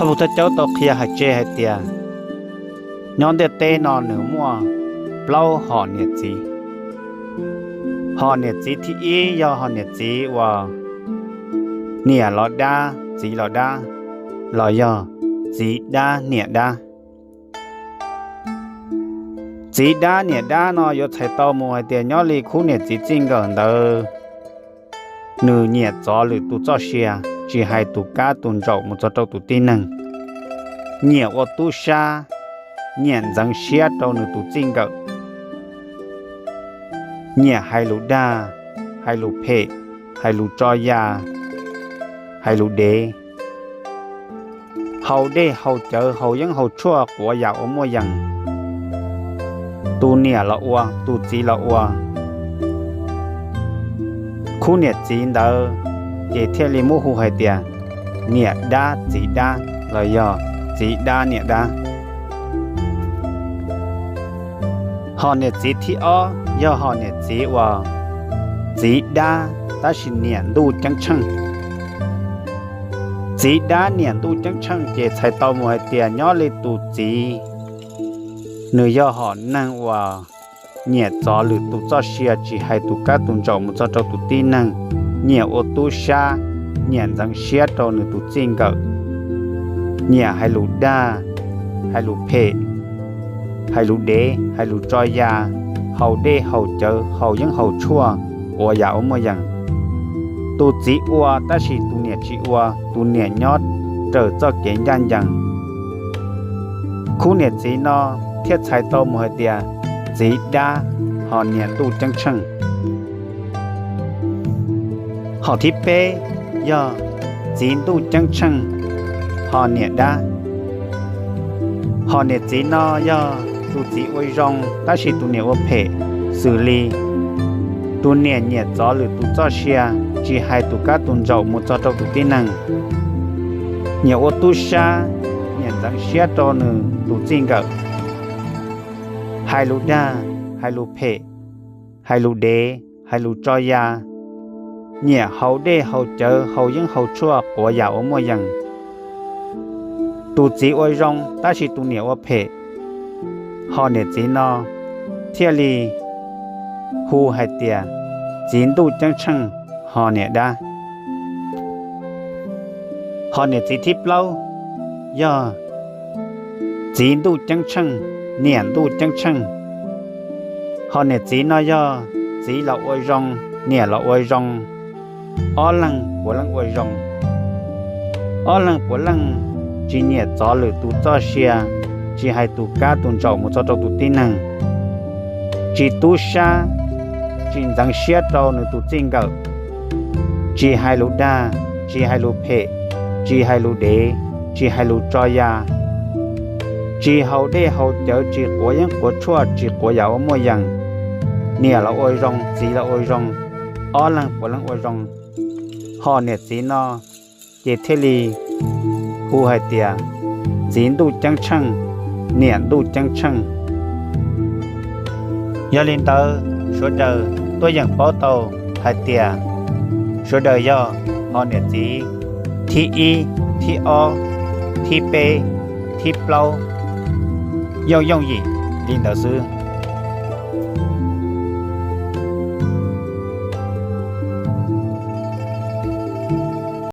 Phaj Pug Thawj Caub tau qhia hais tseg hais tias nyob ntiaj teb no nws muaj plaub hom niam txiv. Hom niam txiv thib ib yog hom niam txiv uas niam los dab txiv los dab, los yog txiv dab niam dab. Txiv dab niam dab no yuav txhais tau mus hais tias nyob li khub niam txiv txij nkawm ntawd, nws nyiam txov lwm tus txoj sia, tsis hais tus kab tus ntsaum mus txog rau tus tib neeg, nyiam ua tub sab, nyiam ntxeev siab rau nws tus txij nkawm, nyiam hais lus dag, hais lus phem, hais lus tso ya, hais lus dev, haus dej haus cawv haus yeeb haus tshuaj quav yam uas muaj yees. Tus niam los ua, tus txiv los ua. Khub niam txiv ntawd ces thiaj li muab hu hais tias niam dab txiv dab los yog txiv dab niam dab. Hom niam txiv thib ob yog hom niam txiv uas txiv dab tab sis niam ntuj ceeb tsheej. Txiv dab niam ntuj ceeb tsheej ces txhais tau mus hais tias nyob li tus txiv, nws yog hom neeg uas nyiam txov lwm tus txoj sia tsis hais tus kab tus ntsaum mus txog rau tus tib neeg, nyiam ua tub sab, nyiam ntxeev siab rau nws tus txij nkawm, nyiam hais lus dag, hais lus phem, hais lus dev, hais lus tso ya, haus dej haus cawv haus yeeb haus tshuaj quav yam uas muaj yees. Tus txiv ua tab sis tus niam tsis ua, tus niam nyob raws txoj kev ncaj ncees. Khub niam txiv no thiaj txhais tau mus hais tias txiv dab hom niam ntuj ceeb tsheej. Hom thib peb yog txiv ntuj ceeb tsheej hom niam dab. Hom niam txiv no yog tus txiv ua zoo tab sis tus niam ua phem, xws li tus niam nyiam txov lwm tus txoj sia, tsis hais tus kab tus ntsaum mus txog rau tus tib neeg, nyiam ua tub sab, nyiam ntxeev siab rau nws tus txij nkawm, hais lus dag, hais lus phem, hais lus dev, hais lus tso ya, nyiam haus dej haus cawv haus yeeb haus tshuaj quav yam uas muaj yees. Tus txiv ua zoo tab sis tus niam ua phem, hom niam txiv no thiaj li hu hais tias txiv ntuj ceeb tsheej hom niam dab. Hom niam txiv thib plaub yog txiv ntuj ceeb tsheej niam ntuj ceeb tsheej. Hom niam txiv no yog txiv los ua zoo, niam los ua zoo, ob leeg puav leej ua zoo. Ob leeg puav leej tsis nyiam txov lwm tus txoj sia, tsis hais tus kab tus ntsaum mus txog rau tus tib neeg, tsis tub sab, tsis ntxeev siab rau nws tus txij nkawm, tsis hais lus dag, tsis hais lus phem, tsis hais lus dev, tsis hais lus tso ya, tsis haus dej haus cawv, tsis quav yeeb quav tshuaj, tsis quav yam uas muaj yees. Niam los ua zoo, txiv los ua zoo, ob leeg puav leej ua zoo. Hom niam txiv no ces thiaj li hu hais tias txiv ntuj ceeb tsheej niam ntuj ceeb tsheej. Yog li ntawd sawv daws tuaj yeem paub tau hais tias sawv daws yog hom niam txiv thib ib, thib ob, thib peb, thib plaub, yooj yooj yim li ntawd xwb.